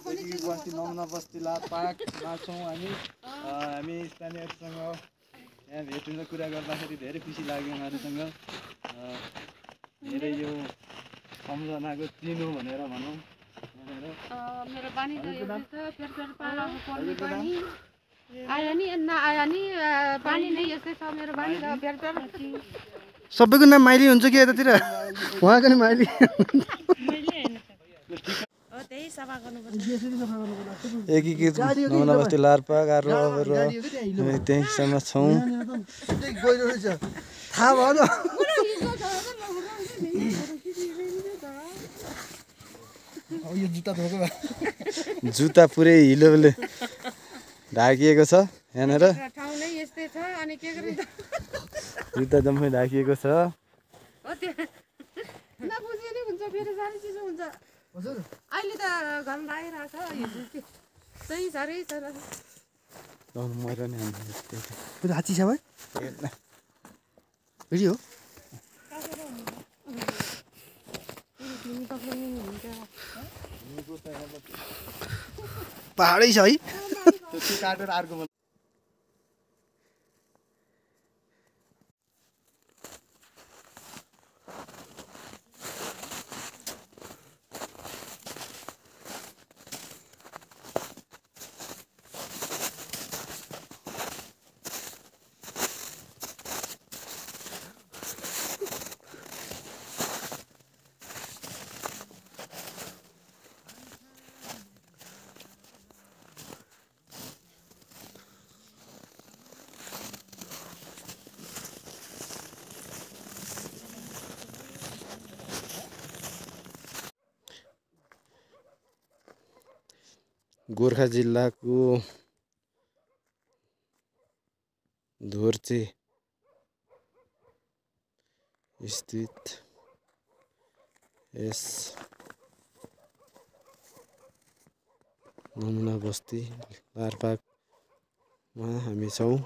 बस्ती नमुना बस्ती लारपाकमा छौँ हामी स्थानीयहरूसँग यहाँ भेट हुँदा कुरा गर्दाखेरि धेरै खुसी लाग्यो उहाँहरूसँग धेरै यो सम्झनाको चिनो भनेर भनौँ मेरो बानी त यो छ फेर पालामा पर्ने पानी आयो नि नआयो नि पानी नै यस्तै छ मेरो बानी त फेर सबैको नाम माइली हुन्छ कि यतातिर उहाँको नि माइली एकीकृत नमुना बस्ती लारपाक त्यहीसँग छौँ थाहा भयो जुत्ता पुरै हिलोले ढाकिएको छ यहाँनिर जुत्ता जम्मै ढाकिएको छ अहिले त घरमा आइरहेको छ चाहिँ साह्रै छैन मैला नि हात्ती छ भाइ हो पहाडै छ है काटेर अर्को गोर्खा जिल्लाको धोर्चे स्थित यस नमुना बस्ती लारपाकमा हामी छौँ।